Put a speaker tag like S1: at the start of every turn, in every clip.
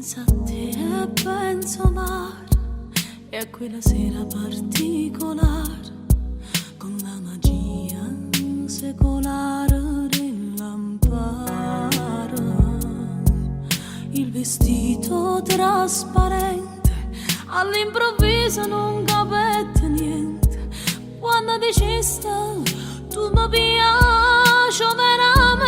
S1: Penso a te e penso 'o mare e a quella sera particolare con la magia secolare del lamparo. Il vestito trasparente all'improvviso nun capette niente quanno diciste tu mi piace overamente.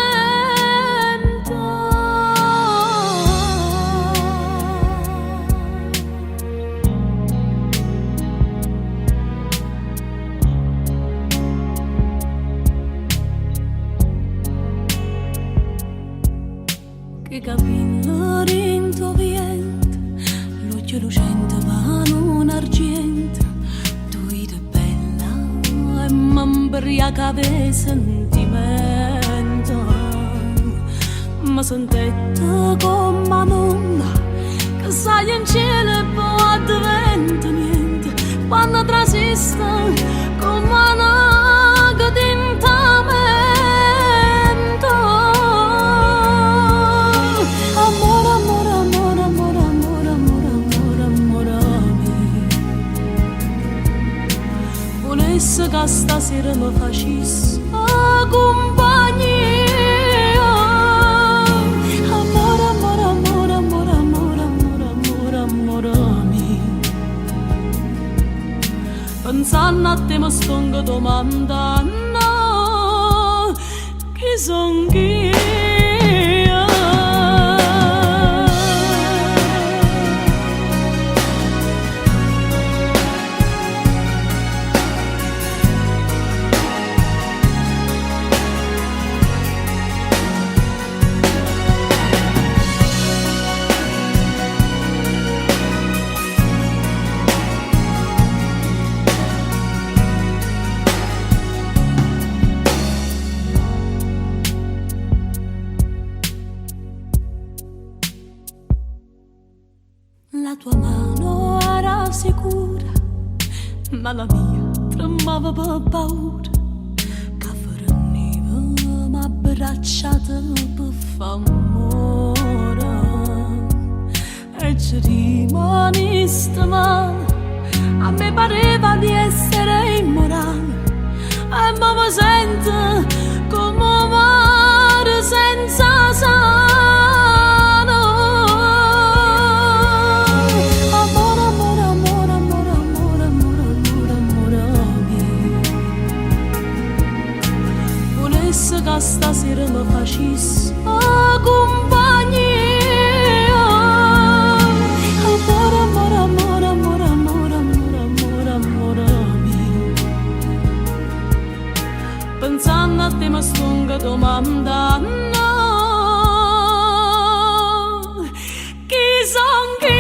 S1: Che capille dint' 'o viento, l'uocchie lucente pare argiento, tu ire bella e m'imbriacava 'e sentimento. Me sentette comme a n'onna che saglie 'ncielo e po' addeventa niente quanno trasiste comme a n'ago dint' 'a mente. Ammore, ammore, ammore, ammore, ammore, ammore, ammore, ammore mio. Vulesse ca stasera me facisse cumpagnia. Ammore, ammore, ammore, ammore, ammore, ammore, ammore, ammore mio. Pensanno a te me stongo domandanno chi songh'io. La tua mano era sicura, ma la mia tremava per paura. Che fernivamo abbracciate per fa' ammore. E ci rimaniste male, a me pareva di essere immorale. E mo me sento come 'o mare senza sale. Amore, amore, amore, amore, amore, amore, amore, amore mio. Vulesse ca stasera me facisse cumpagnia. Amore, amore, amore, amore, amore, amore, amore, amore mio. Pensanno a te me stongo domandanno chi songh'io.